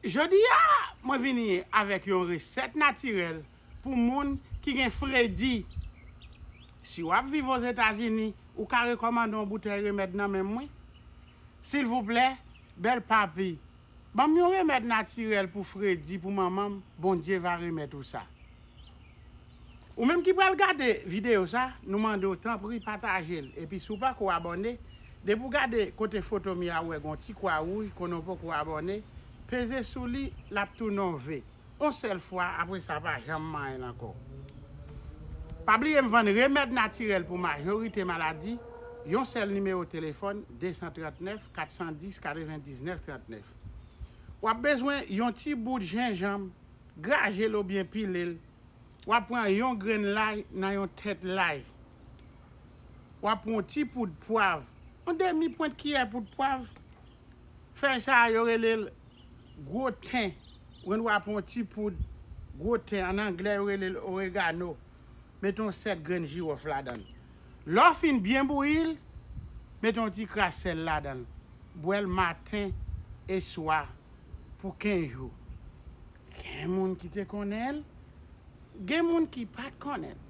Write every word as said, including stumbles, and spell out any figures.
Jodi a, mwen vini avèk yon resèt natirèl pou moun ki gen fredi. Si w ap viv Ozetazini, ou ka rekòmande yon boutèy remèd nan men mwen? Silvouplè, bèl papi, ban m yon remèd natirèl pou fredi pou manman m, Bondye va remèt ou sa. Ou menm ki pral gade videyo sa, nou mande w tanpri pataje l. Epi si w pako abòne, depi w gade kote foto m ye a, ou wè gon ti kwa wouj, konnen w poko abòne, peze sou li, l ap tounen yon V. Yon sèl fwa, apre sa pa janm manyen l ankò. Pa bliye m vann remèd natirèl pou majorite maladi, yon sèl nimewo telefòn, de san trannèf, kat san dis, katrevendiznèf trannèf. W ap bezwen yon ti bout jenjanm, graje l oubyen pile l. W ap pran yon grenn lay nan yon tèt lay. W ap pran yon ti poud pwav, yon demi pwent kiyè poud pwav. Fèy sa a, yo rele l gwo ten. Ou konn, w ap pran yon ti poud gwo ten, an anglè, yo rele l oregano. Mete yon sèt grenn jiwòf ladan l. Lè w fin byen bouyi l, mete yon ti kras sèl ladan l. Bwè l maten e swa pou kenz jou. Gen moun ki te konnen l, gen moun ki pa t konnen l.